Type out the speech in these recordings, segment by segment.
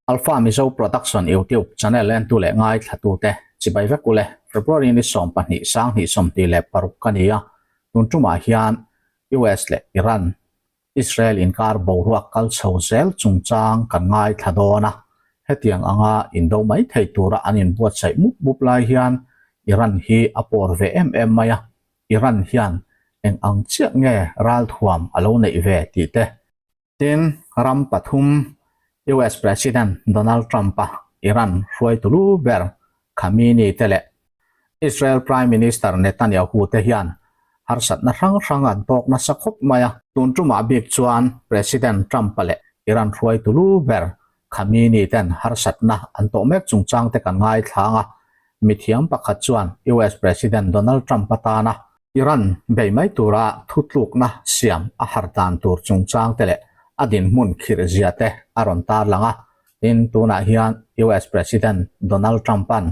Alpha Mizo Production YouTube channel entu leh ngaithlatute chibai vek ule February ni 12 sang 26 ka ni a, tun tumah hian US leh Iran, Israel inkar boruak kal chho zel chungchang kan ngaithla dawn a, hetiang anga indo mai thei tura an inbuatsaih mup mup lai hian Iran hi a pawr ve em em mai a, Iran hian eng ang chiah nge ralthuam a lo neih ve tih te. Tin, ram pathum US President Donald Trump-a Iran hruaitu lu ber Khamenei te leh Israel Prime Minister Netanyahu te hian harsatna hrang hrang an tawk nasa khawp mai a. Tun tumah bik chuan President Trump-a leh Iran hruaitu lu ber Khamenei ten harsatna an tawh mek chungchang te kan ngaithlang a, mithiam pakhat chuan US President Donald Trump atana Iran bei mai tura thutlukna siam a har dan tur chungchang te leh a dinhmun khirh zia te a rawn tarlang a, tin tunah hian US President Donald Trump-a'n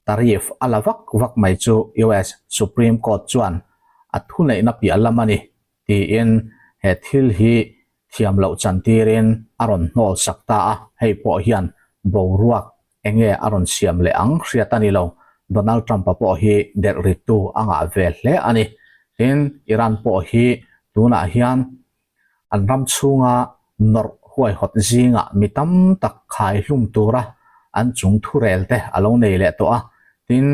tariff a la vak vak mai chu US Supreme Court chuan a thuneihna piah lam a ni tiin he thil hi thiam loh chantirin a rawn hnawl sak ta a, hei pawh hian boruak enge a rawn siam leh ang hriat a ni lo. Donald Trump-a pawh hi delh rittu a ngah ve hle a ni. Tin, Iran pawh hi tunah hian an ram chhunga nawrh huaihawt zingah mi tam tak khai hlum tura an chung thurel te a lo nei leh tawh a. Tin,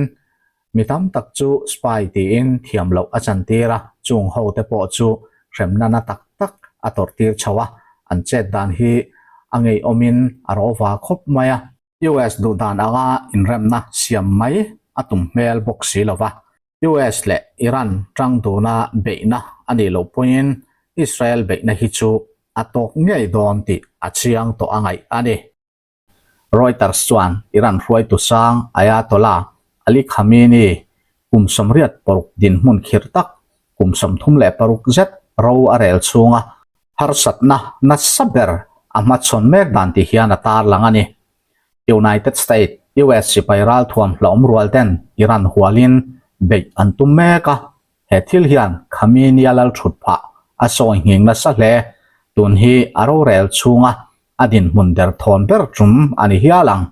Mi tam tak chu spy tiin thiam loh a chantir a, chung ho te pawh chu hremna na tak tak a tawrh tir chho a, an chet dan hi a ngeiawmin a rawva khawp mai a. US duh dan anga inremna siam mai a tum hmel bawk si lo va, US leh Iran tang duna beihna a nih loh pawhin Israel beihna hi chu a tawk ngei dawn tih a chiang tawh a ngaih a ni. Reuters chuan Iran hruaitu sang Ayatollah Ali Khamenei kum 86 dinhmun khirh tak kum 36 zet ro a rel chhunga harsatna nasa ber a hmachhawn mek dan ti hian a tarlang a ni. United States, US sipai ralthuam hlawm rual ten Iran hualin beih an tum mek a, he thil hian Khamenei-a lal thut phah a sawi nghing nasa hle. Tun hi a rorel chhunga A dinhmun derthawn ber tum a ni hial ang.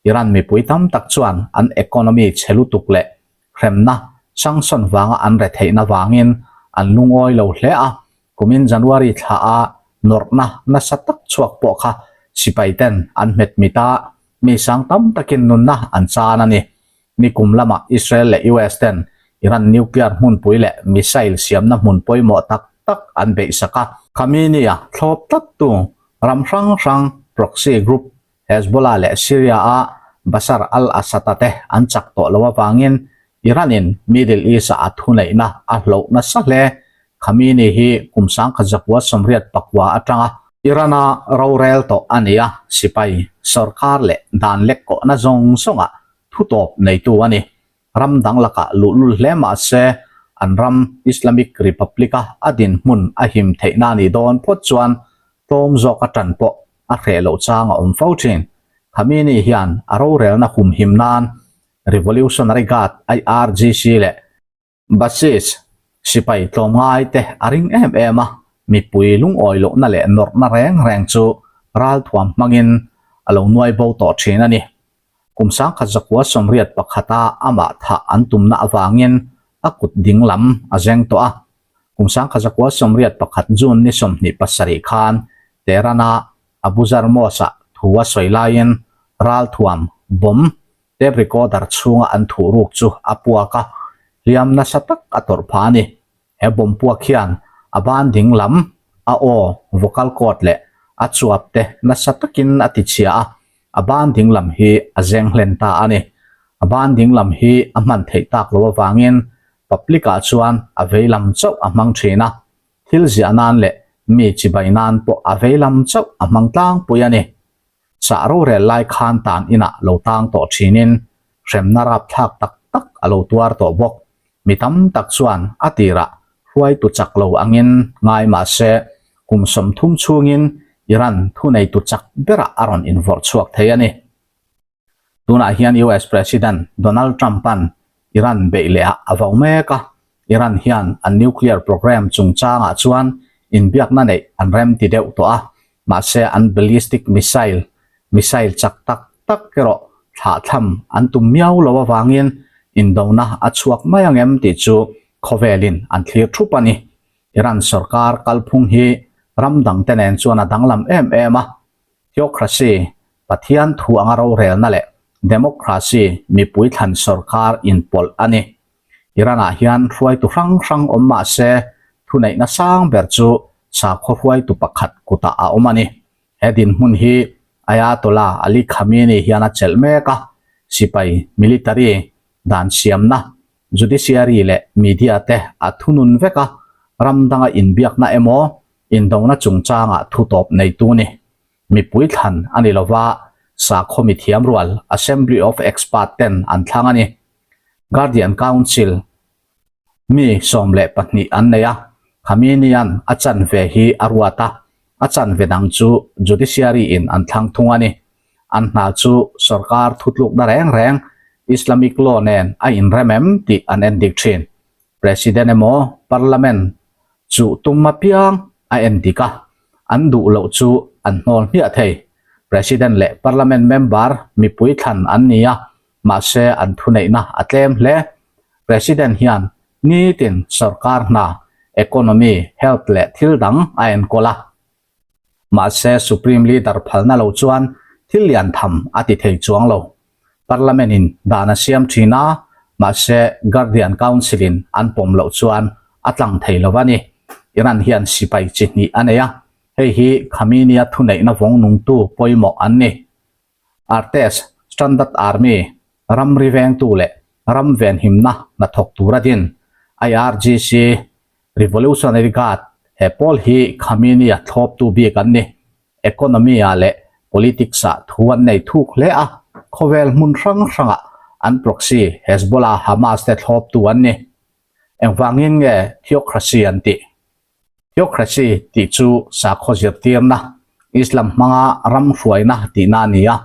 Iran mipui tam tak chuan an economy chhe lutuk leh hremna sanction vanga an retheihna vangin an lungawi lo hle a, kumin January thla a nawrhna nasa tak chhuak pawh kha sipai ten an hmet mit a, mi sang tam takin nunna an chan a ni. Nikum lamah Israel leh US ten Iran nuclear hmunpui leh missile siamna hmun pawimawh tak tak an beihsak a. Khamenei-a thlawp tlattu ram hrang hrang proxy group Hezbollah leh Syria-a Bashar al-Assad-a te an chak tawh lo avangin Iran-in Middle East-a a thuneihna a hloh nasa hle. Khamenei hi kum 1989 atanga Iran-a rorel tawh a ni a, sipai, sorkar leh dan lekkawhna zawng zawngah Thutawp neitu a ni. Ram dang lakah luhlul hle mah se, an ram Islamic Republic-a a dinhmun a him theihna a nih dawn phawt chuan tlawm zawka tan pawh a hreh loh chang a awm fo thin. Khamenei hian a rorelna humhim nan Revolutionary Guard, IRGC, leh Basis, sipai tlawmngai te a ring em em a, mipui lungawi lohna leh nawrhna reng reng chu ralthuam hmangin a lo nuai bo tawh thin a ni. Kum 1981 a amah thah an tumna avangin a kut ding lam a zeng tawh a. Kum 1981 June ni 27 khan Tehran-a Abu Zar Mosque-ah thu a sawi laiin ralthuam, bomb, Tape recorder chhunga an thuh ruk chu a puak a, hliam nasa tak a tawrh phah a ni. He bomb puak hian a ban ding lam, a aw, vocal cord leh a chuap te nasa takin a ti chhia a, a ban ding lam hi a zeng hlen ta a ni. A ban ding lam hi a hman theih tak lo avangin public ah chuan a vei lam chauh a hmang thin a, thil ziah nan leh mi chibai nan pawh a vei lam chauh a hmang tlangpui a ni. Chah rorel lai khan tan inah lo tang tawh thinin hremna rapthlak tak tak a lo tuar tawh bawk. Mi tam tak chuan a tirah hruaitu chak lo angin ngai mah se kum 30 chhungin Iran thuneitu chak berah a rawn invawrh chhuak thei a ni. Tunah hian US President Donald Trump-a'n Iran beih leh ah a vau mek a, Iran hian an nuclear program chungchangah chuan inbiakna neih an rem ti deuh tawh a, mahse an ballistic missile Missile chak tak tak erawh thlahthlam an tum miau lo avangin indona a chhuak mai ang em tih chu khawvelin an thlir thup a ni. Iran sorkar kalphung hi ram dangte nen chuan a danglam em em a, theocracy, Pathian thu anga rorelna leh democracy, mipui thlan sorkar inpawlh a ni. Iran-ah hian hruaitu hrang hrang awm mah se thuneihna sang ber chu sakhaw hruaitu pakhat kutah a awm a ni. He dinhmun hi Ayatollah Ali Khamenei hian a chelh mek a, sipai, military, dan siamna, judiciary leh media te a thunun vek a, ram danga inbiakna emaw indona chungchangah thutawp neitu ni. Mipui thlan a ni lova, sakhaw mithiam rual Assembly of Expert ten an thlang a ni. Guardian Council mi 12 an nei a, Khamenei-a'n a chanve hi a ruat a, a chanve dang chu Judiciary in an thlang thung a ni. An hna chu sorkar thutlukna reng reng Islamic law nen a inrem em tih an endik thin. President emaw Parliament chu tum apiang a endik a, an duh loh chu an hnawl hmiah thei. President leh Parliament member mipui thlan an ni a, mahse an thuneihna a tlem hle. President hian nitin sorkar hna, economy, health leh thil dang a enkawl a. Mahse Supreme Leader phalna lo chuan thil lian tham a ti thei chuang lo. Parliament in dan a siam thin a, mahse Guardian Council in an pawm loh chuan a tlang thei lo a ni. Iran hian sipai chi hnih a nei a, hei hi Khamenei-a thuneihna vawng nungtu pawimawh an ni. Artes, Standard Army, ramri vengtu leh ram venhimna hnathawk tura din, IRGC, Revolutionary Guard, he pawl hi Khamenei-a thlawptu bik an ni. Economy-ah leh politics-ah thu an nei thuk hle a, khawvel hmun hrang hrangah an proxy Hezbollah, Hamas te thlawptu an ni. Engvangin nge theocracy an tih? Theocracy tih chu sakhaw zirtirna, Islam hmanga ram hruaina tihna a ni a.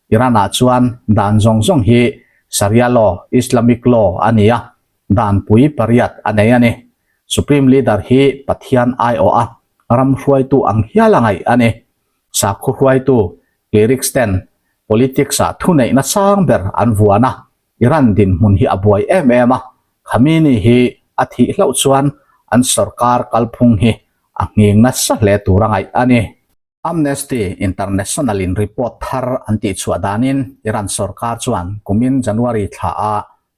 Iran-ah chuan dan zawng zawng hi Sharia law, Islamic law, a ni a, danpui pariat a nei a ni. Supreme Leader hi Pathian aiawh a, ram hruaitu ang hial a ngaih a ni. Sakhaw hruaitu, clerics ten politics-ah thuneihna sang ber an vuan a, Iran dinhmun hi a buai em em a, Khamenei hi a thih hlauh chuan an sorkar kalphung hi a nghing nasa hle tur a ngaih a ni. Amnesty International in report thar an tihchhuah danin Iran sorkar chuan kumin January thla a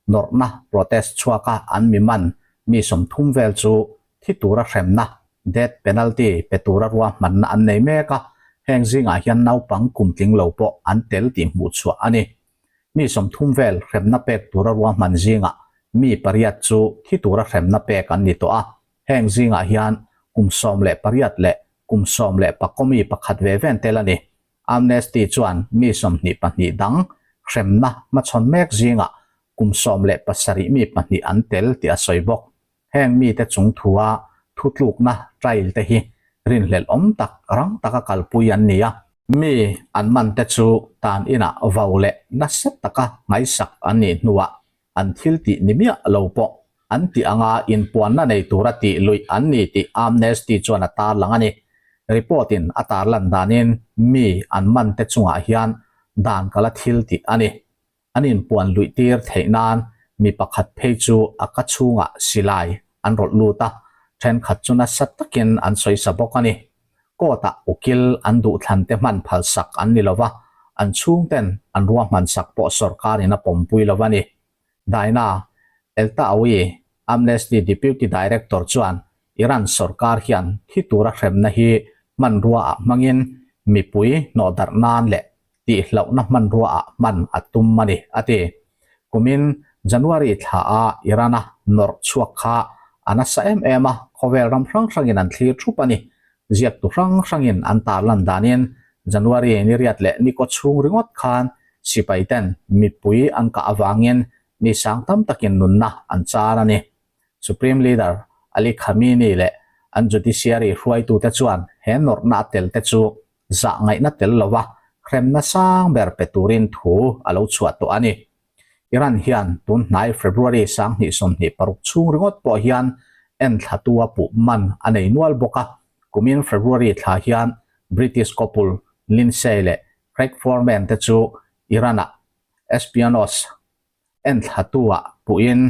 nawrhna protest chhuaka an mi man mi 30 vel chu thi tura hremna, death penalty, pe tura ruahmanna an nei mek a, heng zingah hian naupang kumtling lo pawh an tel tih hmuhchhuah a ni. Mi 30 vel hremna pek tura ruahman zingah mi pariat chu thi tura hremna pek an ni tawh a, heng zingah hian kum 18 leh kum 14 mi pakhat ve ven tel a ni. Amnesty chuan mi 22 dang hremna hmachhawn mek zingah kum 17 mi pahnih an tel tih a sawi bawk. Heng mite chung thua thutlukna trail te hi rinhlelh awm tak rang taka kalpui an ni a. Mi an man te chu tan inah vau leh nasa taka ngaihsak an nih hnuah an thil tih ni miah lo pawh an tih anga inpuanna nei tura tih luih an ni tih Amnesty chuan a tarlang a ni. Report in a tarlan danin mi an man te chungah hian dan kala thil tih a ni. An inpuan luih tir theih nan mi pakhat phei chu a ka chhungah silai an rawlh lut a, thenkhat chu nasa takin an sawisa bawk a ni. Court-ah ukil an duhthlan te hman phalsak an ni lova, an chhungten an ruahmansak pawh sawrkarin a pawmpui lo a ni. Daina Eltaawi, Amnesty Deputy Director chuan Iran sawrkar hian thi tura hremna hi hmanrua ah hmangin mipui hnawhdarh nan leh tihlohna hmanrua ah hman a tum a ni, a ti. Kumin January thla a Iran-a nawrh chhuak kha a nasa em em a, khawvel ram hrang hrangin an thlir thup a ni. Ziaktu hrang hrangin an tarlan danin January ni riat leh ni kaw chhung ringawt khan sipai ten mipui an kah avangin mi sang tam takin nunna an char a ni. Supreme Leader Ali Khamenei leh an judiciary hruaitute chuan he nawrhna a tel te chu zah ngaihna tel lova hremna sang ber pe turin thu a lo chhuah tawh a ni. Iran hian tun hnai February 2026 chhung ringawt pawh hian enthlatu a puh man a nei nual bawk a, kumin February thla hian British couple Lindsay leh. Craig Foreman te chu Iran-ah espionage enthlatu-ah puhin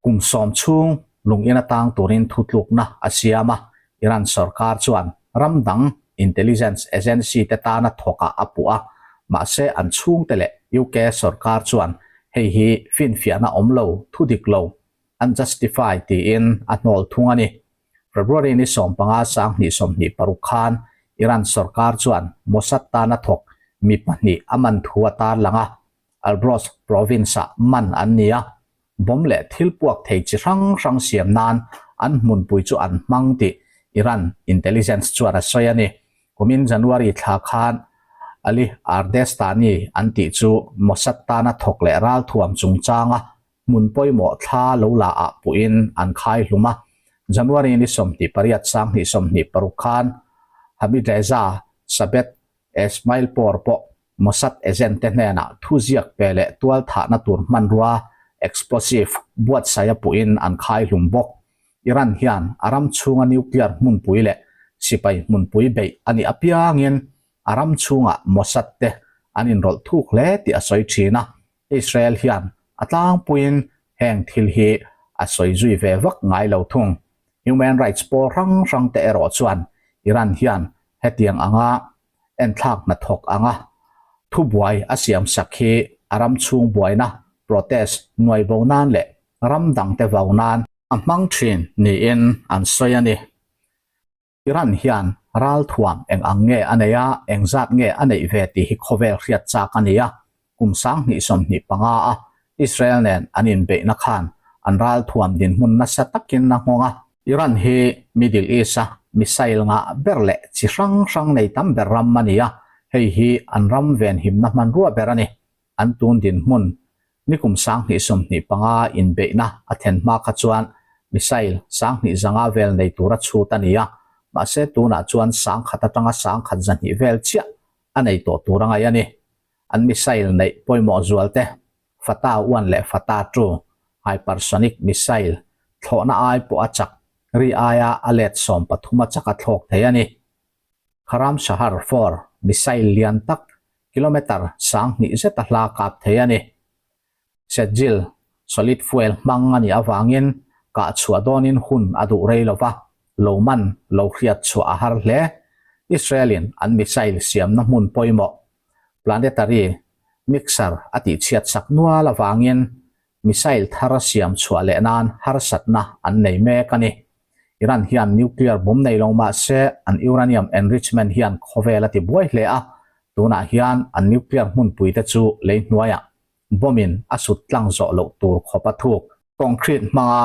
kum sawm chhung lungin atang turin thutlukna a siam a, Iran sorkar chuan ram dang intelligence agency te tana thawkah a puh a, mahse an chhungte leh UK sorkar chuan hei hi finfiahna awm lo, thudik lo, unjustified tiin a hnawl thung a ni. February ni 15 2026 khan Iran sorkar chuan Mossad tana thawk mi pahnih a man thu a tarlang a, Alborz province-ah man an ni a, bomb leh thil puak thei chi hrang hrang siam nan an hmunpui chu an hmang tih Iran intelligence chuan a sawi a ni. Kumin January thla khan Ali Ardestani an tih chu Mossad tana thawk leh ralthuam chungchanga hmun pawimawh thla lo la ah puhin an khai hlum a. January ni 28 2026 khan Hamidreza Sabet Esmailpour pawh Mossad agent te hnenah thuziak pe leh tual thahna tur hmanrua, explosive, buatsaih a puhin an khai hlum bawk. Iran hian a ram chhunga nuclear hmunpui leh sipai hmunpui beih a nih apiangin a ram chhungah Mossad te an inrawlh thuk hle tih a sawi thin a. Israel hian a tlangpuiin heng thil hi a sawi zui ve vak ngai lo thung. Human rights pawl hrang hrang te erawh chuan Iran hian hetiang anga enthlak hnathawk anga thubuai a siam sak hi a ram chhung buaina, protest, nuai bo nan leh ram dangte vau nan a hmang thin niin an sawi a ni. Iran hian ralthuam eng ang nge a nei a, eng zat nge a neih ve tih hi khawvel hriat chak a ni a, kum 2025 a Israel nen an inbeihna khan an ralthuam dinhmun nasa takin a nghawng a. Iran hi Middle East-a missile ngah ber leh chi hrang hrang nei tam ber ram a ni a, hei hi an ram venhimna hmanrua ber a ni. An tun dinhmun nikum 2025 inbeihna a thlen hma kha chuan missile 2500 vel nei tura chhut a ni a, mahse tunah chuan 1000 atanga 1100 vel chiah a nei tawh tur a ngaih a ni. An missile neih pawimawh zual te Fatah 1 leh Fatah 2 hypersonic missile thlawhna ai pawh a chak ri aia a let 13 a chak a thlawk thei a ni. Khorram Shahr 4 missile lian tak kilometre 2000 zeta hla kap thei a ni. Sejjil solid fuel hmang a nih avangin kah chhuah dawnin hun a duh rei lo va, lo man lo hriat chhuah a har hle. Israel-in an missile siamna hmun pawimawh planetary mixer a tihchhiat sak nual avangin missile thar siam chhuah leh nan harsatna an nei mek a ni. Iran hian nuclear bomb nei lo mah se an uranium enrichment hian khawvel a ti buai hle a, tunah hian an nuclear hmunpui te chu lei hnuaiah bomb in a sut tlang zawh loh tur khawp a thuk. Concrete hmanga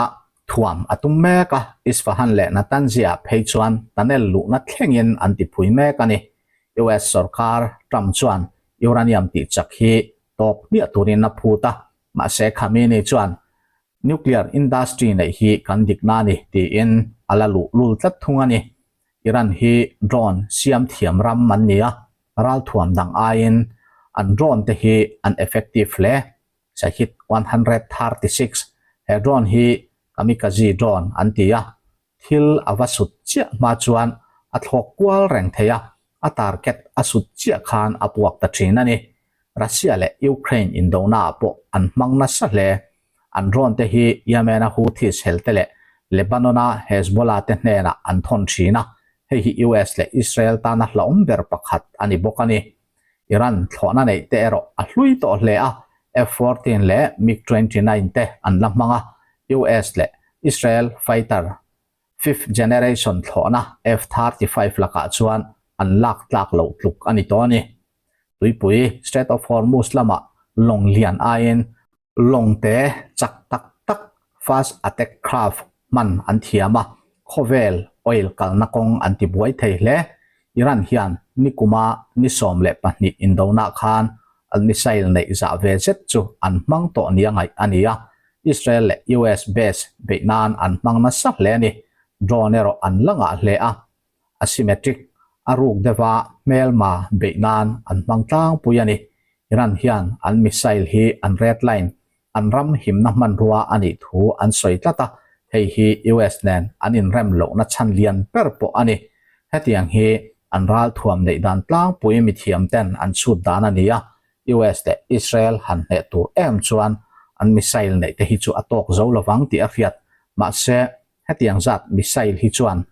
thuam a tum mek a, Isfahan leh Natanz-ah phei chuan tunnel luhna thlengin an ti phui mek a ni. US sorkar Trump chuan uranium tih chak hi tawp hmiah turin a phut a, mahse Khamenei chuan nuclear industry neih hi kan dikna a ni tiin a la luh lul tlat thung a ni. Iran hi drone siam thiam ram an ni a, ralthuam dang aiin an drone te hi an effective hle. Shahid 136, He drone hi kamikaze drone an ti a, thil a va sut chiah hma chuan a thlawk kual reng thei a, a target a sut chiah khan a puak ta thin a ni. Russia leh Ukraine indonaah pawh an hmang nasa hle. An drone te hi Yemen-a Houthis helte leh Lebanon-a Hezbollah te hnenah an thawn thin a, hei hi US leh Israel tana hlauhawm ber pakhat a ni bawk a ni. Iran thlawhna neih te erawh a hlui tawh hle a, F-14 leh MiG-29 te an la hmang a, US leh Israel fighter fifth generation thlawhna F-35 lakah chuan an lak tlak loh tluk a ni tawh a ni. Tuipui Strait of Hormuz lamah lawng lian aiin Lawng te chak tak tak fast attack craft hman an thiam a, khawvel oil kalna kawng an ti buai thei hle. Iran hian nikuma ni 12 indonah khan an missile neih zah ve zet chu an hmang tawh nia ngaih a ni a, Israel leh US base beih nan an hmang nasa hle a ni. Drone erawh an la ngah hle a, asymmetric, a ruk deuha hmelma beih nan an hmang tlangpui a ni. Iran hian an missile hi an red line, an ram himna hmanrua a nih thu an sawi tlat a, hei hi US nen an inrem lohna chhan lian ber pawh a ni. Hetiang hi An ralthuam neih dan tlangpui mithiam ten an chhut dan a ni a, US leh Israel han hneh tur em chuan an missile neih te hi chu a tawk zo lovang tih a hriat. Mahse, hetiang zat missile hi chuan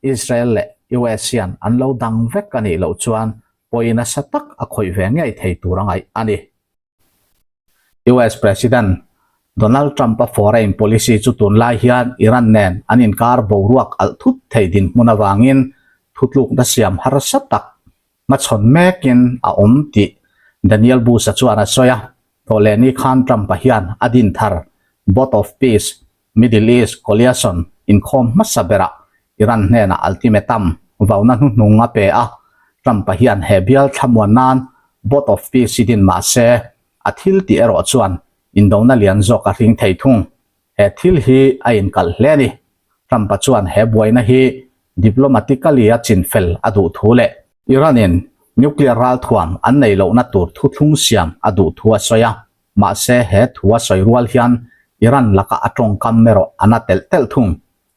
Israel leh US hian an lo dang vek a nih loh chuan pawi nasa tak a khawih ve ngei thei tur a ngaih a ni. US President Donald Trump-a foreign policy chu tunlai hian Iran nen an inkar boruak alh thut thei dinhmun avangin thutlukna siam harsa tak hmachhawn mekin a awm tih Daniel Bush-a chuan a sawi a. Thawhlehni khan Trump-a hian a din thar Board of Peace Middle East Coalition inkhawm hmasa berah Iran hnenah ultimatum vauna hnuhnung a pe a, Trump-a hian he bial thlamuan nan Board of Peace hi din mah se, a thil tih erawh chuan indona lian zawk a hring thei thung. He thil hi a inkalh hle a ni. Trump-a chuan he buaina hi diplomatically a chinfel a duh thu leh Iran-in nuclear ralthuam an nei lohna tur thuthlung siam a duh thu a sawi a. Mahse, he thu a sawi rual hian Iran laka a tawngkam erawh a na telh telh thung.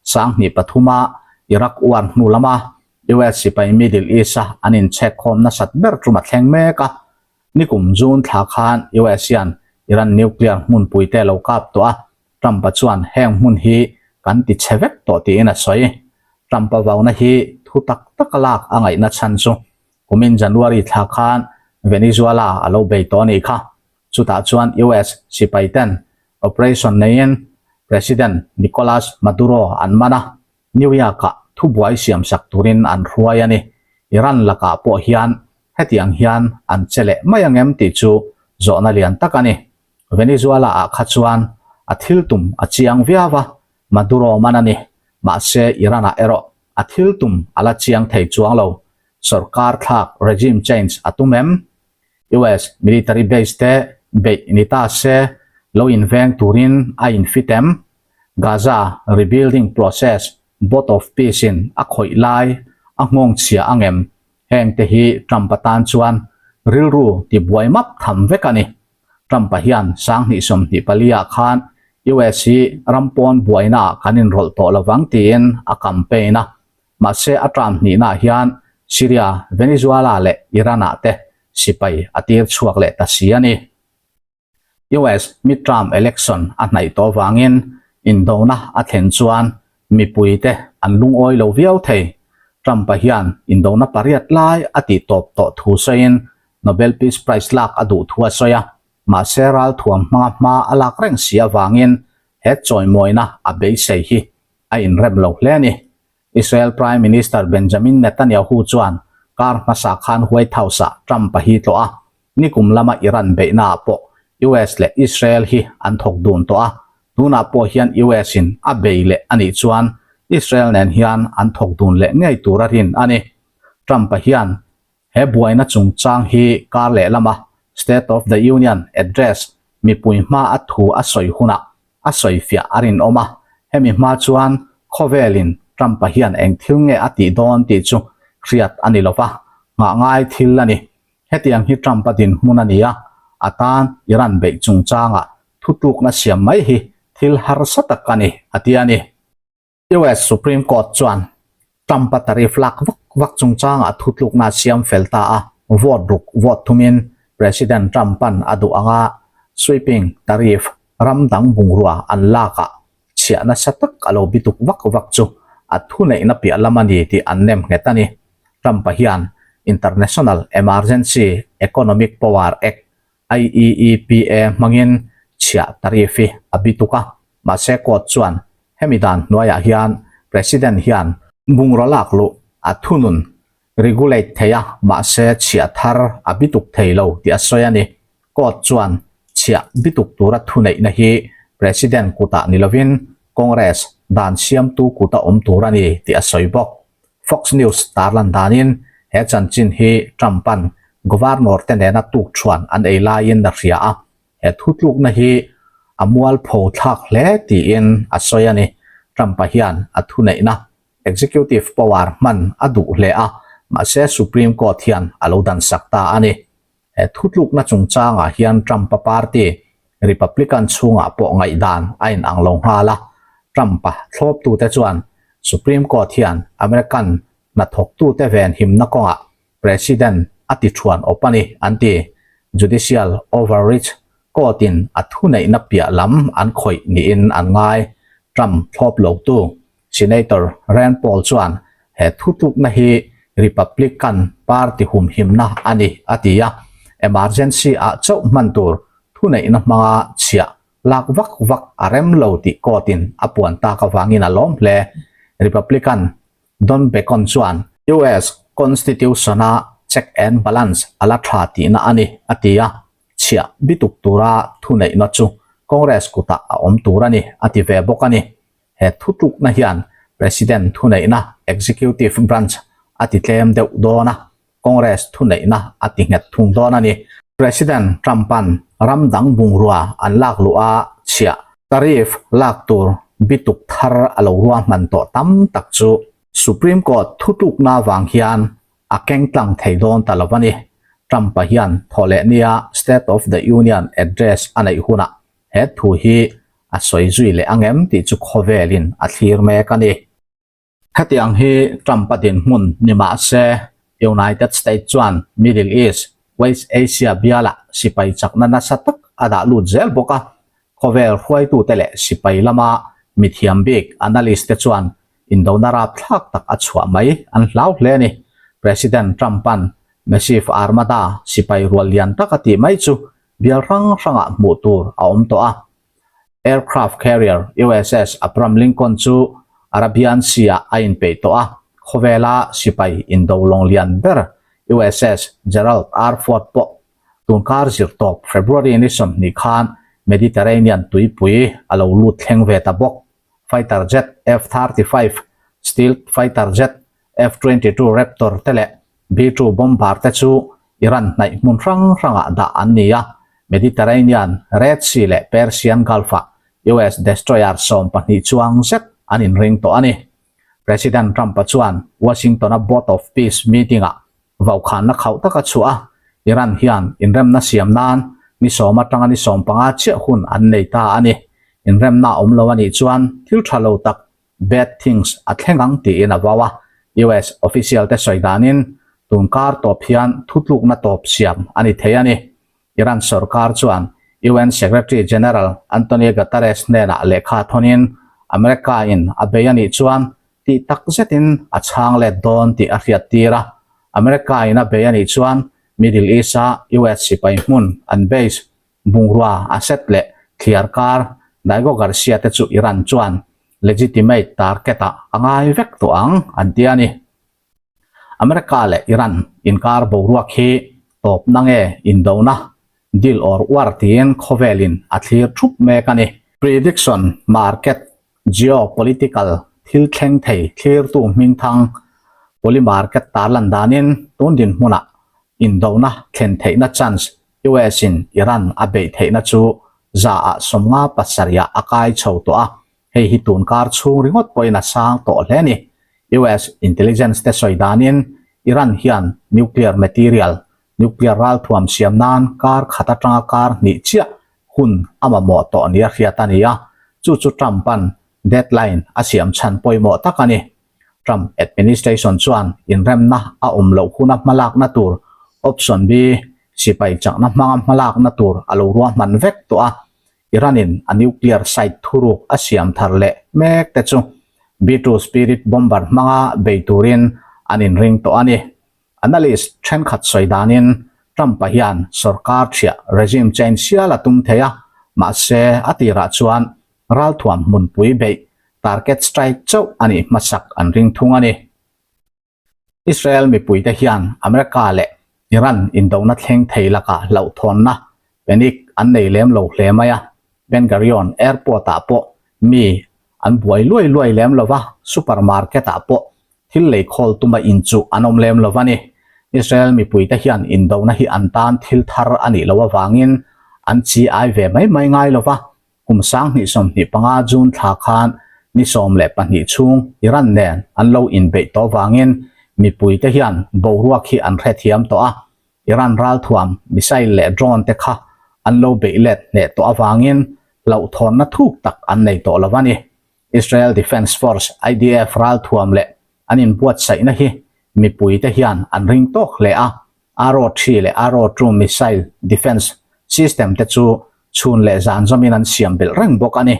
2003 a Iraq war hnu lama US sipai Middle East-a an inchhek khawm nasat ber tum a thleng mek a. Nikum June thla khan US hian Iran nuclear hmunpuite lo kap tawh a, Trump-a chuan heng hmun hi kan ti chhe vek tawh tiin a sawi. Trump-a vauna hi thu tak taka lak a ngaihna chhan chu kumin January thla khan Venezuela a lo bei tawh a nih kha. Chutah chuan US sipai ten operation neiin President Nicolas Maduro an man a, New York-ah thubuai siamsak turin an hruai a ni. Iran lakah pawh hian hetiang hian an che leh mai ang em tih chu zawhna lian tak a ni. Venezuela-ah kha chuan a thil tum a chiang viau a, Maduro man a ni. Mahse Iran-ah erawh a thil tum a la chiang thei chuang lo. Sorkar thlak, regime change, a tum em? US military base te beih ni ta se lo inveng turin a infit em? Gaza rebuilding process Board of Peace in a khawih lai a nghawng chhia ang em? Heng te hi Trump-a tan chuan rilru ti buai map tham vek a ni. Trump-a hian 2024 ah khan US hi ram pawn buaina ah kan inrawlh tawh lovang tiin a campaign a. Mahse a term hnihnaah hian Syria, Venezuela leh Iran-ah te sipai a tir chhuak leh ta si a ni. US midterm election a hnaih tawh vangin indona a thlen chuan mipuite an lungawi lo viau thei. Trump-a hian indona pariat lai a tih tawp tawh thu sawiin Nobel Peace Prize lak a duh thu a sawi a, mahse ralthuam hmanga hma a lak reng si avangin he chawimawina a beisei hi a inrem lo hle a ni. Israel Prime Minister Benjamin Netanyahu chuan kar hmasa khan White House-ah Trump-a hi tlawh a, nikum lama Iran beihnaah pawh US leh Israel hi an thawk dun tawh a, tunah pawh hian US-in a bei leh a nih chuan Israel nen hian an thawk dun leh ngei tur a rin a ni. Trump-a hian He buaina chungchang hi kar lehlama State of the Union Address mipui hma a thu a sawi hunah a sawifiah a rinawm a, hemi hma chuan khawvelin Trump-a hian eng thil nge a tih dawn tih chu hriat a ni lova, nghah ngai thil a ni. Hetiang hi Trump-a dinhmun a ni a, a tan Iran beih chungchangah thutlukna siam mai hi thil harsa tak a ni, a ti a ni. US Supreme Court chuan Trump-a tariff lak vak vak chungchangah thutlukna a siam fel ta a, vote ruk vote thumin President Trump-a'n a duh anga sweeping tariff ram dang bungrua an lakah chhiah nasa tak a lo bituk vak vak chu a thuneihna piah lam a ni tih an nem nghet a ni. Trump-a hian International Emergency Economic Power Act, IEEPA, hmangin chhiah tariff hi a bituk a, Mahse court chuan hemi dan hnuaiah hian President hian bungraw lak luh a thunun, regulate, thei a, mahse chhiah thar a bituk thei lo tih a sawi a ni. Court chuan chhiah bituk tura thuneihna hi President kutah ni lovin Congress dan siamtu kuta awm tur a ni tih a sawi bawk. Fox News tarlan danin he chanchin hi Trump-a'n Governor te nena tukthuan an ei laiin a hria a, He thutlukna hi a mualpho thlak hle tiin a sawi a ni. Trump-a hian a thuneihna, executive power, hman a duh hle a, mahse Supreme Court hian a lo dansak ta a ni. He thutlukna chungchangah hian Trump-a party, Republican chhungah pawh ngaihdan a inang lo nghal a. Trump-a thlawptute chuan Supreme Court hian American. hnathawktute venhimna kawngah President a ti thuan awp a ni, an ti. Judicial overreach court-in a thuneihna piah lam an khawih niin an ngai. Trump thlawp lotu Senator Rand Paul chuan he thutlukna hi Republican party humhimna a ni, a ti a. Emergency-ah chauh hman tur thuneihna hmanga chhiah lak vak vak a rem lo tih court-in a puan tak avangin a lawm hle. Republican Don Bacon chuan US Constitution-a check and balance a la tha tihna a ni, a ti a. Chhiah bituk tura thuneihna chu Congress kutah a awm tur a ni, a ti ve bawk a ni. He thutlukna hian President thuneihna executive branch a ti tlem deuh dawn a, Congress thuneihna a ti nghet thung dawn a ni. President Trump-a'n ram dang bungrua an lak luh a chhiah tariff lak tur bituk thar a lo ruahman tawh tam tak chu Supreme Court thutlukna vang hian a keng tlang thei dawn ta lo a ni. Trump-a hian thawhleh nia State of the Union Address a neih hunah he thu hi a sawi zui leh ang em tih chu khawvelin a thlir mek a ni. Hetiang hi Trump-a dinhmun ni mah se, United States chuan Middle East, West Asia bialah sipai chakna nasa tak a dah lut zel bawk a. Khawvel hruaitute leh sipai lama mithiam bik analyst te chuan indona rapthlak tak a chhuah mai an hlau hle a ni. President Trump-a'n Massive Armada sipai rual lian tak a tih mai chu bial hrang hrangah hmuh tur a awm tawh a. Aircraft carrier USS Abraham Lincoln chu Arabian Sea-ah a inpeih tawh a, khawvela sipai indo lawng lian ber USS Gerald R. Ford pawh tunkar zirtawp February ni 20 khan Mediterranean tuipui a lo lut thleng ve ta bawk. Fighter jet F-35, stealth fighter jet F-22 Raptor te leh B-2 bomber te chu Iran hnaih hmun hrang hrangah dah an ni a, Mediterranean, Red Sea leh Persian Gulf-ah US destroyer 12 chuang zet an inring tawh a ni. President Trump-a chuan Washington-a Board of Peace meeting-ah vaukhanna khauh tak a chhuah a, Iran hian inremna siam nan ni sawm atanga ni 15 chiah hun an nei ta a ni. Inremna awm lo a nih chuan thil tha lo tak bad things a thleng ang tiin a vau a, US official te sawi danin tun kar tawp hian thutlukna tawp siam a ni thei a ni. Iran sorkar chuan UN Secretary General Antonio Guterres hnenah lehkha thawnin America in a bei a nih chuan tih tak zetin a chhang let dawn tih a hriat tir a, America in a bei a nih chuan Middle East a US sipai hmun an base Bungrua asset leh thliar kar Diego Garcia te chu Iran chuan legitimate target ah a ngai vek tawh ang an ti a ni. America leh Iran inkar boruak hi tawpna nge indona deal or war tiin khawvelin a thlir thup mek a ni. Prediction market Geopolitical thil thleng thei thlirtu hmingthang Polymarket tarlan danin tun dinhmunah indona thlen theihna chance US in Iran a beih theihna chu 100 ah 57 ah a kai chho tawh a, hei hi tun kar chhung ringawt pawhin a sang tawh hle a ni. US intelligence te sawi danin Iran hian nuclear material, nuclear ralthuam siam nan kar khat atanga kar hnih chiah hun a mamawh tawh nia hriat a ni a, chu chu Trump-a'n deadline a siam chhan pawimawh tak a ni. Trump administration chuan inremna a awm loh huna hmalakna tur Option B, sipai chakna hmanga hmalakna tur a lo ruahman vek tawh a, Iran-in a nuclear site thuruk a siam thar leh mek te chu B-2 Spirit bomber hmanga bei turin an inring tawh a ni. Analyst thenkhat sawi danin Trump-a hian sorkar thiah regime change sial a tum thei a, mahse a tirah chuan ralthuam hmunpui beih target strike chauh a nih hmasak an ring thung a ni. Israel mipuite hian America leh Iran indona thleng thei lakah hlauhthawnna panic an nei lem lo hle mai a, Ben Gurion Airport-ah pawh mi an buai luai luai lem lo va, supermarket-ah pawh thil lei khawl tuma inchuh an awm lem lo a ni. Israel mipuite hian indona hi an tan thil thar a nih loh avangin an chi ai ve mai mai ngai lo va, kum 2025 June thla khan ni 12 chhung Iran nen an lo inbeih tawh vangin mipuite hian boruak hi an hrethiam tawh a, Iran ralthuam missile leh drone te kha an lo beih let hneh tawh avangin hlauhthawnna thuk tak an nei tawh lo a ni. Israel Defense Force, IDF, ralthuam leh an inbuatsaihna hi mipuite hian an ring tawk hle a, Arrow 3 leh Arrow 2 missile defence system te chu chhun leh zan zawmin an siam belh reng bawk a ni.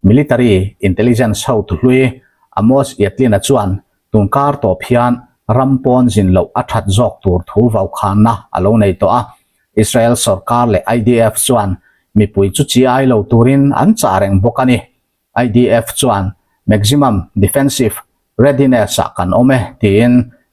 Military intelligence hotu hlui Amos Yadlin-a chuan tun kar tawp hian ram pawn zin loh a that zawk tur thu vaukhanna a lo nei tawh a. Israel sorkar leh IDF chuan mipui chu chi ai lo turin an chah reng bawk a ni. IDF chuan Maximum Defensive Readiness-ah kan awm e tiin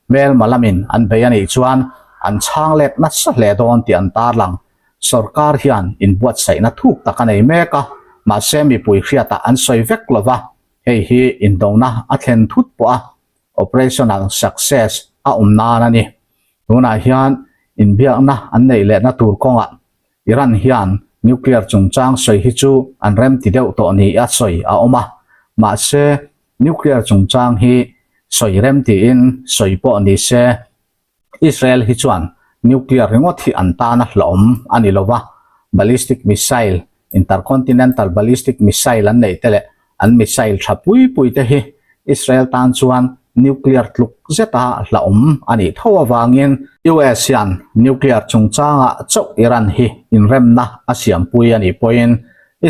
hmelma lamin an bei a nih chuan an chhang let nasa hle dawn tih an tarlang. Sorkar hian inbuatsaihna thuk tak a nei mek a, mahse mipui hriatah an sawi vek lo va, hei hi indona a thlen thut pawh a operational success a awm nan a ni. Tunah hian inbiakna an neih lehna tur kawngah Iran hian nuclear chungchang sawi hi chu an remti deuh tawh ni a sawi a awm a, mahse nuclear chungchang hi sawi remtiin sawi pawh ni se Israel hi chuan nuclear ringawt hi an tana hlawm a ni lo va, ballistic missile, intercontinental ballistic missile an neih te leh an missile tha pui pui te hi Israel tan chuan nuclear tluk zeta hlawm a nih tho avangin US hian nuclear chungchanga chauh Iran hi inremna a siampui a nih pawhin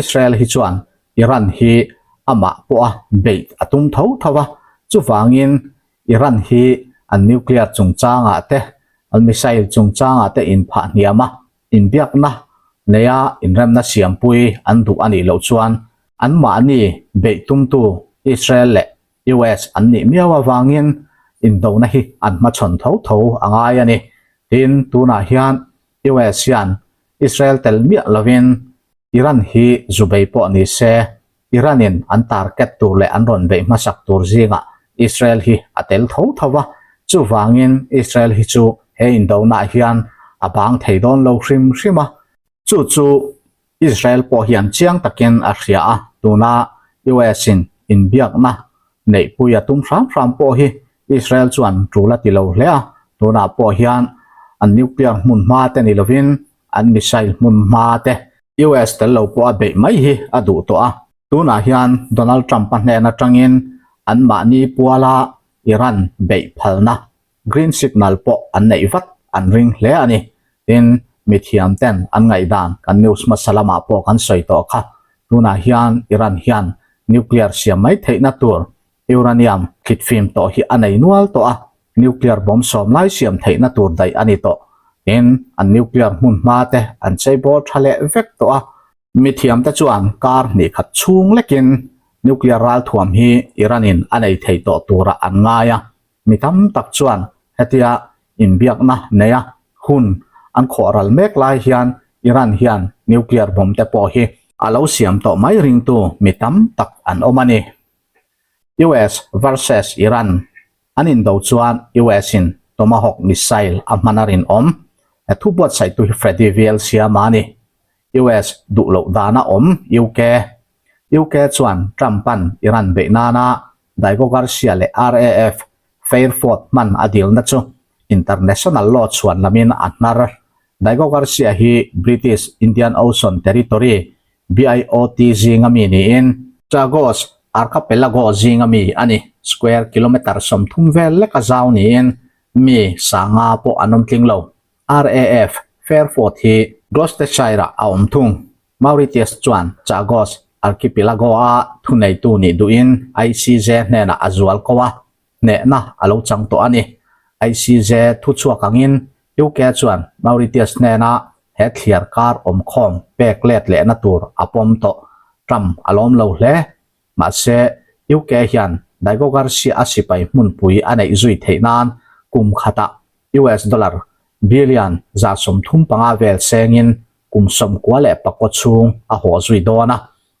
Israel hi chuan Iran hi amah pawha beih a tum tho tho a, chuvangin Iran hi an nuclear chungchangah te, an missile chungchangah te inphah hniam a, inbiakna neia inremna siampui an duh a nih loh chuan anmahni beih tumtu Israel leh US an nih miau avangin indona hi an hmachhawn tho tho a ngai a ni. Tin, tunah hian US hian Israel tel miah lovin Iran hi zu bei pawh ni se, Iran-in an target tur leh an rawn beih hmasak tur zingah Israel hi a tel tho tho va, chuvangin Israel hi chu he indonah hian a bang thei dawn lo hrim hrim a. Chu chu Israel pawh hian chiang takin a hria a, tuna US-in inbiakna neihpui a tum hram hram pawh hi Israel chuan tul a ti lo hle a, tunah pawh hian an nuclear hmun hma te ni lovin an missile hmun hma te US tel lo pawh a beih mai hi a duh tawh a, tunah hian Donald Trump-a hnen atangin anmahni puala Iran beih phalna green signal pawh an neih vat an ring hle a ni. Tin, mithiam ten an ngaihdan kan news hmasa lamah pawh kan sawi tawh kha, tunah hian Iran hian nuclear siam mai theihna tur uranium thlit fim tawh hi a nei nual tawh a, nuclear bomb sawm lai siam theihna tur daih a ni tawh. Tin, an nuclear hmun hma te an cheibawl tha leh vek tawh a. Mithiamte chuan kar hnih khat chhung lekin nuclear ralthuam hi Iran-in a nei thei tawh turah an ngai a. Mi tam tak chuan hetia inbiakna neia hun an khawh ral mek lai hian Iran hian nuclear bomb te pawh hi a lo siam tawh mai ringtu mi tam tak an awm a ni. US versus Iran An indo chuan US in Tomahawk missile a hman a rinawm. He thu buatsaihtu hi Freddy VL Siama a ni. US duh loh dana awm UK. UK chuan Trump-a'n Iran beih nana Diego Garcia leh RAF Fairford hman a dilna chu international law chhuan lamin a hnar. Diego Garcia hi British Indian Ocean Territory BIOT zinga mi niin Chagos Archipelago zinga mi a ni. Square kilometre 30 vel leka zau niin mi sanga pawh an awm tling lo. RAF Fairford hi Gloucestershire-ah a awm thung. Mauritius chuan Chagos Archipelago-a thuneitu nih duhin ICJ hnenah a zual ko a, hnehna a lo chang tawh a ni. ICJ thuchhuak angin UK chuan Mauritius hnena he thliar kar awmkhawm pek let lehna tur a pawm tawh. Trump a lawm lo hle. Mahse, UK hian Diego Garcia a sipai hmunpui a neih zui theih nan kum khatah US dollar billion 35 vel sengin kum 99 chhung a haw zui dawn a,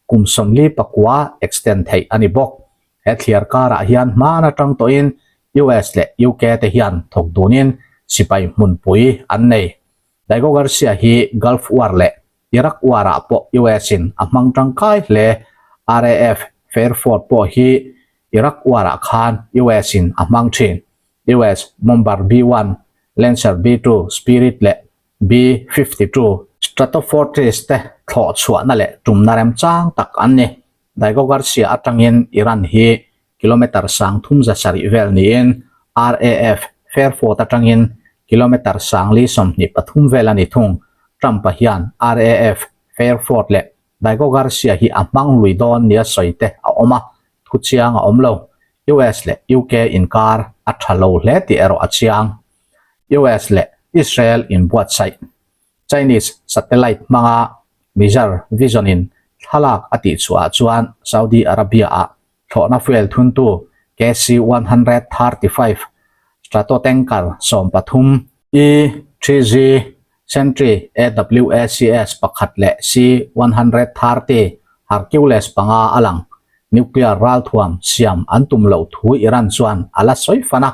kum 49 extend theih a ni bawk. He thliar karah hian hman atang tawhin US leh UK te hian thawk dunin sipai hmunpui an nei. Diego Garcia hi Gulf War leh Iraq War ah pawh US in a hmang tangkai hle. RAF Fairford pawh hi Iraq War ah khan US in a hmang thin. US bomber B-1, Lancer B-2 Spirit leh B-52 Stratofortress te thlawh chhuahna leh tumna remchang tak an ni. Diego Garcia atangin Iran hi kilometre 37 vel niin RAF. Fairford atangin kilometre 1024 vel a ni thung. Trump-a hian RAF Fairford leh Diego Garcia hi a hmang lui dawn nia sawi te a awm a, thu chiang a awm lo. US leh UK inkar a tha lo hle tih erawh a chiang. US leh Israel inbuatsaih. Chinese satellite hmanga Mizar Vision in thlalak a tihchhuah ah chuan Saudi Arabia ah thlawhna fuel thuntu KC 135 Stratotanker 13, E-3G Sentry AWACS pakhat leh C 130 Hercules panga a lang. Nuclear ralthuam siam an tum loh thu Iran chuan a la sawi fan a,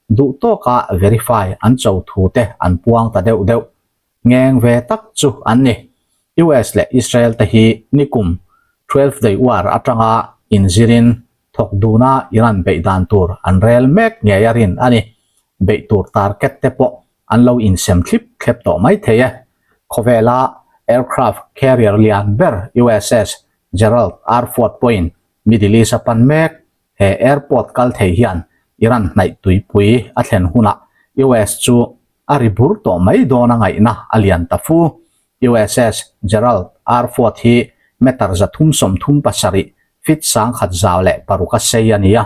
duh tawka verify an cho thu te an puang ta deuh deuh. Ngeng ve tak chu an ni. US leh Israel te hi nikum 12 Day War atanga inzirin thawk duna Iran beih dan tur an rel mek ngei a rin a ni. Beih tur target te pawh an lo insem thlip thlep tawh mai thei e. Khawvela aircraft carrier lian ber USS Gerald R. Ford pawhin Middle East a pan mek. He airport kal thei hian Iran hnaih tuipui a thlen hunah US chu a ri bur tawh mai dawn a ngaihna a lian ta fu. USS Gerald R. Ford hi meter 337, feet 1106 a sei a ni a.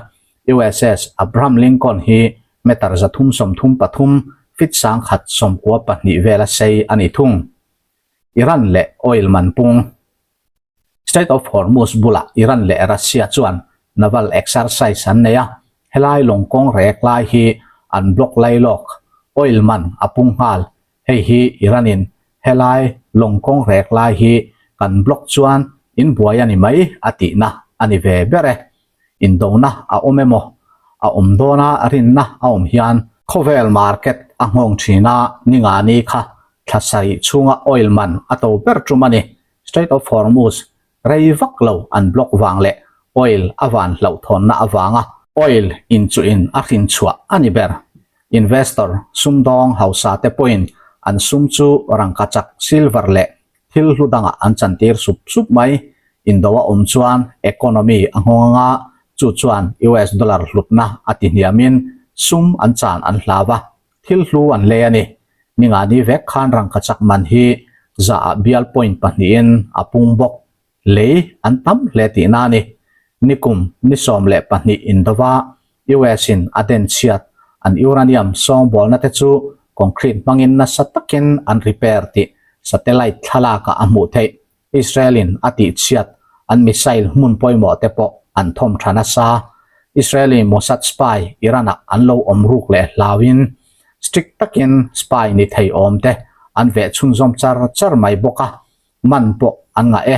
USS Abraham Lincoln hi meter 333, feet 192 vel a sei a ni thung. Iran leh oil man pung. Strait of Hormuz bulah Iran leh Russia chuan naval exercise an nei a, helai lawng kawng rek lai hi an block lai lawk, oil man a pung nghal. Hei hi Iran-in helai lawng kawng rek lai hi kan block chuan in buai a ni mai a tihna a ni ve ber e. Indona a awm emaw a awm dawna rinna a awm hian khawvel market a nghawng thin a, ningani kha thla sarih chhunga oil man a to ber tum a ni. Strait of Hormuz rei vak lo an block vang leh oil a van hlauhthawnna avanga oil inchuhin a hrin chhuah a ni ber. Investor sumdawng hausa te pawhin an sum chu rangkachak silver leh thil hlu dangah an chantir sup sup mai. Indo a awm chuan economy a nghawng anga chu chuan US dollar hlutna a ti hniamin sum an chan an hlau a, thil hlu an lei a ni. Ningani vek khan rangkachak man hi zaah bial point pahnihin a pung bawk. Lei an tam hle tihna a ni. Nikum ni 12 indova US in a den chhiat an uranium sawngbawlna te chu concrete hmangin nasa takin an repair tih satellite thlalakah a hmuh theih. Israel in a tih chhiat an missile hmun pawimawh te pawh an thawm tha nasa. Israeli Mossad spy Iran ah an lo awm ruk leh hlauin strict takin spy ni thei awm te an veh chhunzawm char char mai bawk a, man pawh an ngah e.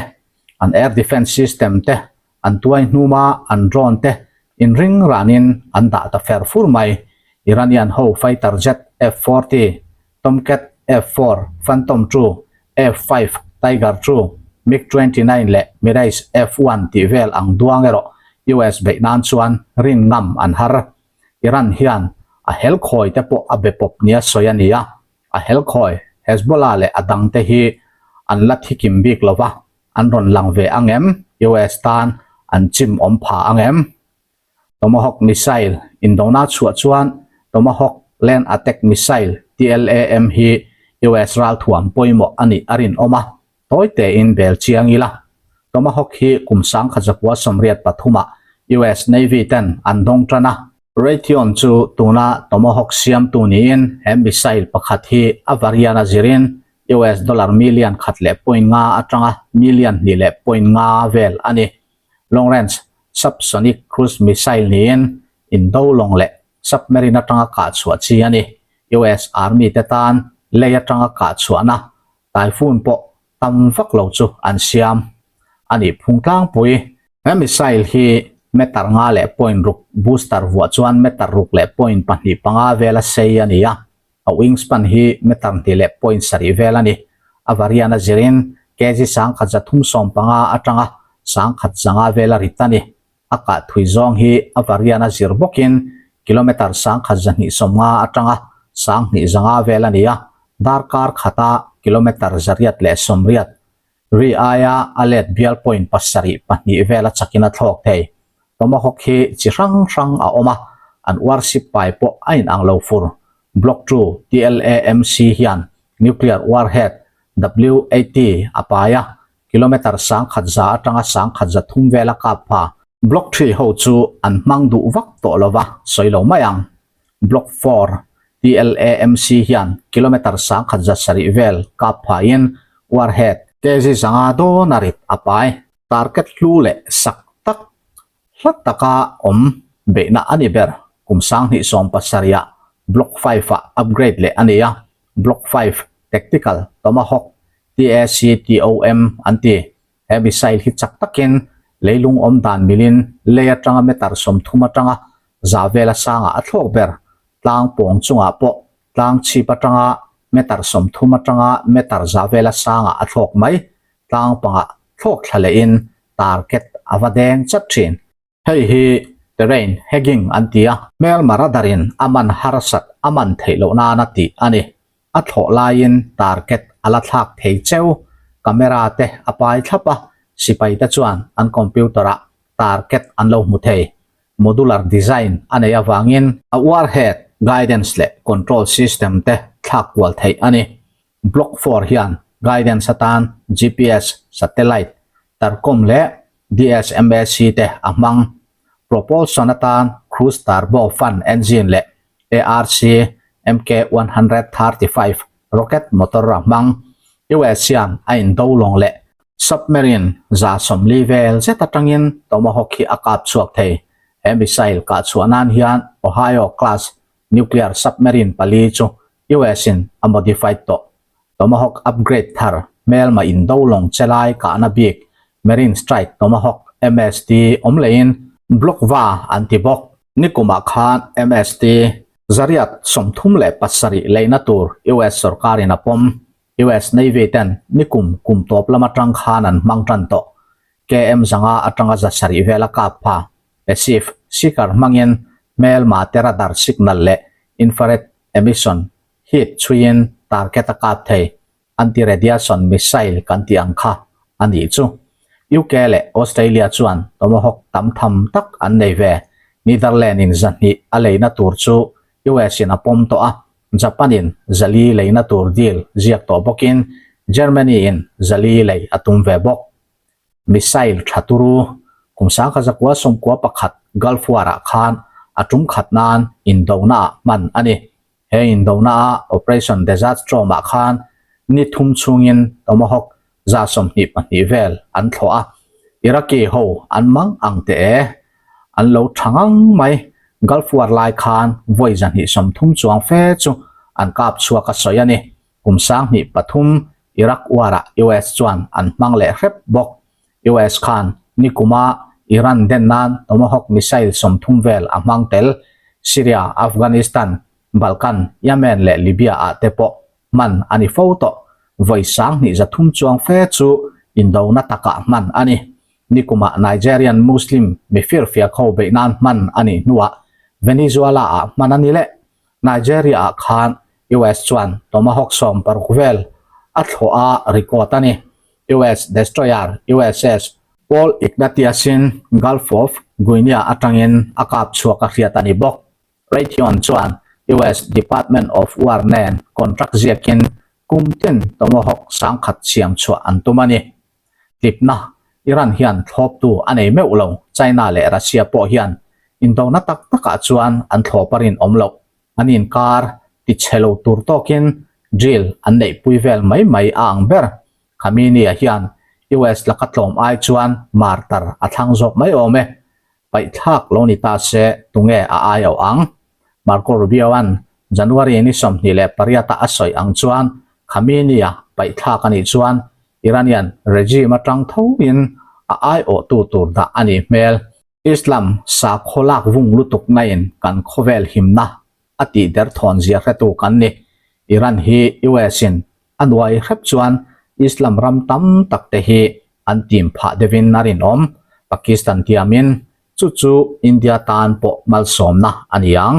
An air defense system te an tuai hnuma an drone te inring ranin an dah ta fer fur mai. Iranian ho fighter jet F-40, Tomcat F-4, Phantom 2, F-5, Tiger 2, MiG-29 leh Mirage F-1 tih vel ang duang erawh US beih nan chuan rin ngam an har. Iran hian a helkhawi te pawh a be pawp nia sawi a ni a, a helkhawi Hezbollah leh a dangte hi an la thikim bik lo va, an rawn lang ve ang em? US tan an chim awm pha ang em? Tomahawk missile indona chhuah chuan Tomahawk Land Attack Missile, TLAM, hi US ralthuam pawimawh a nih a rinawm a, tawi tein bel chiang ila. Tomahawk hi kum 1983 ah US Navy ten an dawng tan a. Raytheon chu tuna Tomahawk siamtu niin he missile pakhat hi a variant a zirin US dollar million 1.5 atanga million 2.5 vel a ni. Long range subsonic cruise missile niin indo lawng leh submarine atanga kah chhuah chi a ni. US Army te tan lei atanga kah chhuahna Typhoon pawh tam vak lo chu an siam a nih phung tlangpui. He missile hi meter 5.6 booster vuah chuan meter 6.25 vela sei a ni a, a wingspan hi meter 2.7 vel a ni. A variant a zirin kg 1350 atanga 1100 vela rit a ni. A kah thui zawng hi a variant a zir bawkin kilometer 1250 atanga 1200 vel a ni a, darkar khata kilometer 880 ri aia a let bial point pasarih pahnih vela chakin a thlawk thei. Tomahawk hi chi hrang hrang a awm a, an warship pai pawh a inang lo fur. Block two TLAMC hian nuclear warhead W-80 a pai a, kilometre 10,100 atanga 1,300 vela kap pha. Block three ho chu an hmang duh vak tawh lo va, sawi lo mai ang. Block four TLAMC hian kilometre 1,700 vel kap phain warhead kg 500 dawn a rit a pai. Target hlu leh sak tak Hla taka awm beihna a ni ber. Kum 2017 ah Block five ah upgrade leh a ni a, Block five Tactical Tomahawk, TACTOM, an ti. He missile hi chak takin leilung awm dan milin lei atanga meter 30 atanga za vela sangah a thlawk ber. Tlang pawng chungah pawh tlang chhip atanga meter 30 atanga meter za vela sangah a thlawk mai. Tlang pangah thlawk thla lehin target a va deng chat thin. Hei hi terrain hacking an ti a, hmelma radar in a man harsat a man theih loh nana tih a ni. A thlawh laiin target a la thlak thei cheu, camera te a pai thlap a, sipai te chuan an computer ah target an lo hmu thei. Modular design a neih avangin a warhead, guidance leh control system te thlak kual theih a ni. Block four hian guidance atan GPS, satellite, tarcom leh DSMAC te a hmang. Propulsion atan cruise turbo fan engine leh ARC MK 135 rocket motor a hmang. US hian a indo lawng leh submarine 140 vel zet atangin Tomahawk hi a kap chhuak thei. He missile kah chhuah nan hian Ohio class nuclear submarine pali chu US in a modified tawh. Tomahawk upgrade thar hmelma indo lawng che lai kahna bik Marine Strike Tomahawk, MST, awm lehin Block va an ti bawk. Nikumah khan MST zariat 37 leina tur US sorkarin a pawm. US Navy ten nikum kum tawp lam atang khan an hmang tan tawh. KM 500 atanga 700 vela kap pha passive seeker hmangin hmelma te radar signal leh infrared emission heat chhuiin target a kap thei, anti-radiation missile kan tih ang kha a nih chu. UK leh Australia chuan Tomahawk tam tham tak an nei ve. Netherland in 200 a leina tur chu US in a pawm tawh a, Japan in 400 leina tur deal ziak tawh bawkin Germany in 400 lei a tum ve bawk. Missile tha turu kum 1991 Gulf War ah khan a tum khat nan indona ah hman a ni. He indona a Operation Desert Storm ah khan ni thum chungin Tomahawk 122 vel an thlawh a. Iraqi ho an mang ang teh e. An lo tha ngang mai. Gulf War lai khan vawi 230 chuang fe chu an kap chhuak a sawi a ni. Kum 2003 Iraq War ah US chuan an hmang leh hrep bawk. US khan nikuma Iran den nan Tomahawk missile 30 vel a hmang tel. Syria, Afghanistan, Balkan, Yemen leh Libya ah te pawh hman a ni fo tawh. Vawi 2300 chuang fe chu indona takah hman a ni. Nikuma Nigerian Muslim mi firfiak ho beih nan hman a nih hnuah Venezuela ah hman a ni leh. Nigeria ah khan US chuan Tomahawk 60 vel a thlawh a record a ni. US destroyer USS Paul Ignatius in Gulf of Guinea atangin a kap chhuak a hriat a ni bawk. Raytheon chuan US Department of War nen contract ziakin kum tin Tomahawk 10,000 siam chhuah an tum a ni. Tlipna, Iran hian thlawptu a nei meuh lo, China leh Russia pawh hian indona tak takah chuan an thlawp a rinawm loh. An inkar ti chhe lo tur tawkin drill an neihpui vel mai mai a ang ber. Khamenei-a hian US laka tlawm ai chuan martar a thlang zawk mai awm e. Paihthlak lo ni ta se tunge a ai auh ang? Marco Rubio-a'n January ni 28-a a sawi ang chuan Khamenei-a paihthlak a nih chuan Iranian regime atang thoin a aiawhtu tur dah a nih hmel. Islam sakhaw lak vung lutuk naiin kan khawvel himna a tih der thawn zia hretu kan ni. Iran hi US in a nuai hrep chuan Islam ram tam tak te hi an tim phah deuhin a rinawm. Pakistan tiamin chu chu India tan pawh malsawmna a ni ang.